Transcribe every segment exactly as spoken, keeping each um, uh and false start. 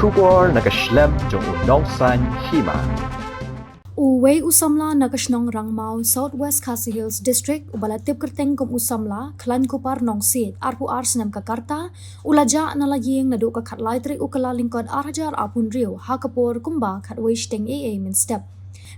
Khubor na ka shlem jong u nongsan hima. Uwei u samla na ka shnong Rangmaw, South West Khasi Hills District, uba la tip kyrteng kum u samla Khlaiñ Kupar Nongsiej, arphew ar snem ka rta, u la jah na la ïing naduh ka khatlai tarik u Kyllalyngkot ar hajar arphew hynriew ha ka por kumba khatwei shiteng eiei mynstep.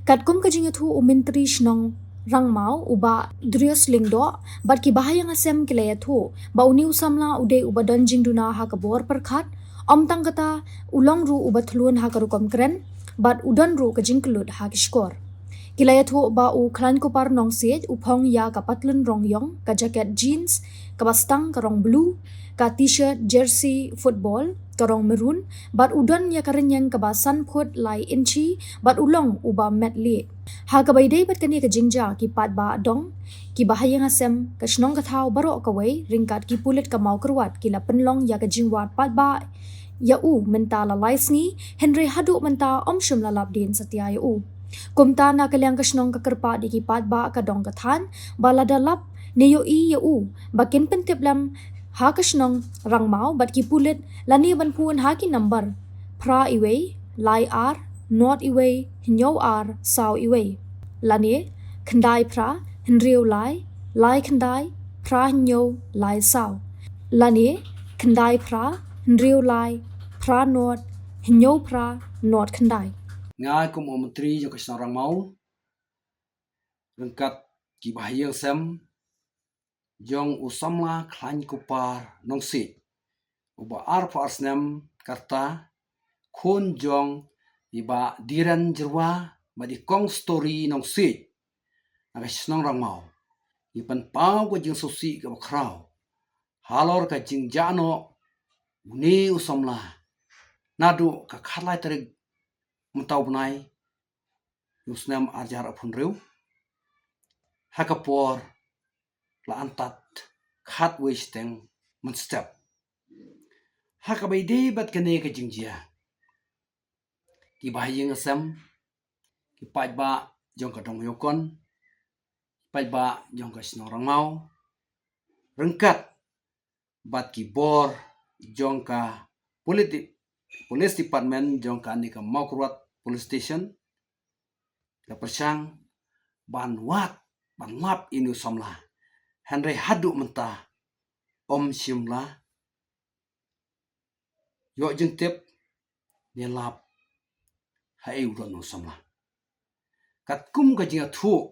Katkum ka jingïathuh u Myntri Shnong Rangmaw, u Bah Darius Lyngdoh, bad ki bahaïing hasem ki la ïathuh ba une u samla u dei uba don jingduna ha ka bor pyrkhat, ym tang kata, u long ruh uba thlun ha ka rukom kren, bad u don ruh ka jingkyllut ha ki shkor. Ki la ïathuh ba u Khlaiñ Kupar Nongsiej u phong ïa ka patlun rong ïong, ka jaket jeans kaba stang ka rong blue, ka t-shirt jersey football ka rong maroon, bad u don ïa ka rynïeng kaba san phut lai inchi, bad u long uba met lieh. Ha kaba ïadei bad kane ka jingjia, ki paidbah dong, ki bahaïing hasem, ka shnong ka thaw baroh kawei, ryngkat ki pulit ka Mawkyrwat, ki la pynlong ïa ka jingwad paidbah ïa u mynta la lai sngi, hynrei haduh mynta ym shym la lap dien satia ïa u. Kumta na ka liang ka shnong ka kyrpad ïa ki paidbah ka dong ka thaiñ ba lada lap ne ïohi ïa u ba kin pyntip lem ha ka shnong Rangmaw bad ki pulit lane ban phone ha ki nambar phra iwei, lai ar, nod iwei, hynñiew ar, saw iwei, lane khyndai phra, hynriew lai, lai khyndai, phra hynñiew, lai saw, lane khyndai phra, hynriew lai, phra nod, hynñiew phra, nod khyndai. Nga kum u Myntri jong ka shnong Rangmaw, ryngkat ki bahaïing hasem jong u samla Khlaiñ Kupar Nongsiej, uba arphew ar snem ka rta, khun jong i Bah Diren Jyrwa bad i Kong Story Nongsiej, na ka shnong Rangmaw, ngi pynpaw ka jingsngewsih kaba khraw halor ka jingjia noh une u samla naduh ka khatlai tarik mynta u bnai u snem ar hajar arphew hynriew, ha ka por la antad khatwei shiteng mynstep. Ha kaba ïadei bad kane ka jingjia, ki bahaïing hasem, ki paidbah jong ka dong Ïewkon, ki paidbah jong ka shnong Rangmaw, ryngkat bad ki bor jong ka politi-, police department jong kane ka Mawkyrwat Police Station, la pyrshang ban wad, ban lap ïa une u samla, hynrei haduh mynta ym shym la ïoh jingtip ne lap haei u don une u samla. Katkum ka jingïathuh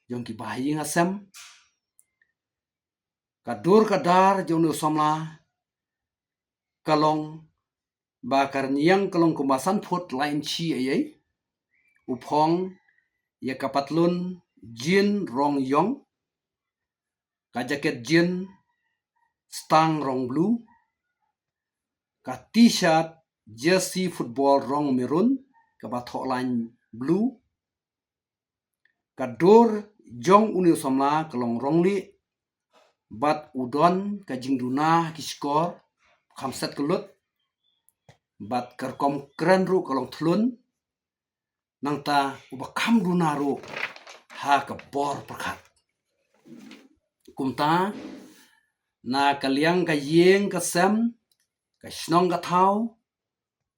jong ki bahaïing hasem, ka dur ka dar jong une u samla ka long ba ka rynïeng ka long kumba san phut lai inchi eiei, u phong ïa ka patlun jean rong ïong, ka jaket jean stang rong blue, ka t-shirt jersey football rong maroon kaba thoh lain blue, ka dur jong une u samla ka long rong lieh, bad u don ka jingduna ha ki shkor, kham set kyllut, bad ka rukom kren ruh ka long thlun, nangta uba kham duna ruh ha ka bor pyrkhat. Kumta, na ka liang ka ïing ka sem, ka shnong ka thaw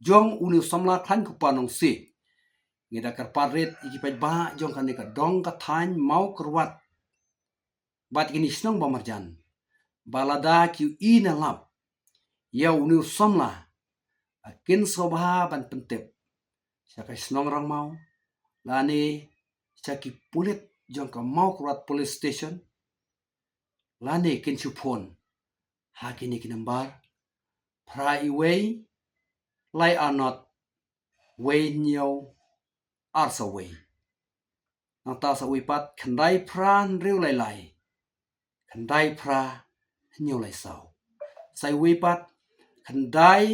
jong une u samla Khlaiñ Kupar Nongsiej, ngi da kyrpad rit ïa ki paidbah jong kane ka dong ka thaiñ Mawkyrwat bad kine ki shnong ba marjan, ba lada ki ïohi ne lap ïa une u samla, kin sngewbha ban pyntip sha ka shnong Rangmaw lane sha ki pulit jong ka Mawkyrwat Police Station, lane kin shu phone ha kine ki nambar phra iwei, lai ar nod, wei hynñiew, ar saw wei. Nangta sa wei pat, khyndai phra hynriew lai lai, khyndai phra hynñiew lai saw. Sa wei pat, khyndai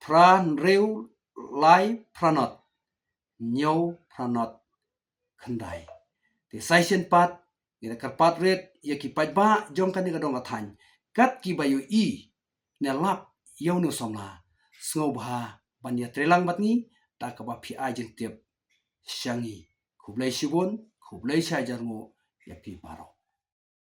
phra hynriew lai phra nod, hynñiew phra nod khyndai. Te sa shisien pat, ngi da kyrpad rit ïa ki paidbah jong kane ka dong ka thaiñ, kat kiba ïohi ne lap ïa une u samla, sngewbha ban ïatreilang bad ngi da kaba phi ai jingtip sha ngi. Khublei shibun, khublei shihajar nguh ïa phi baroh.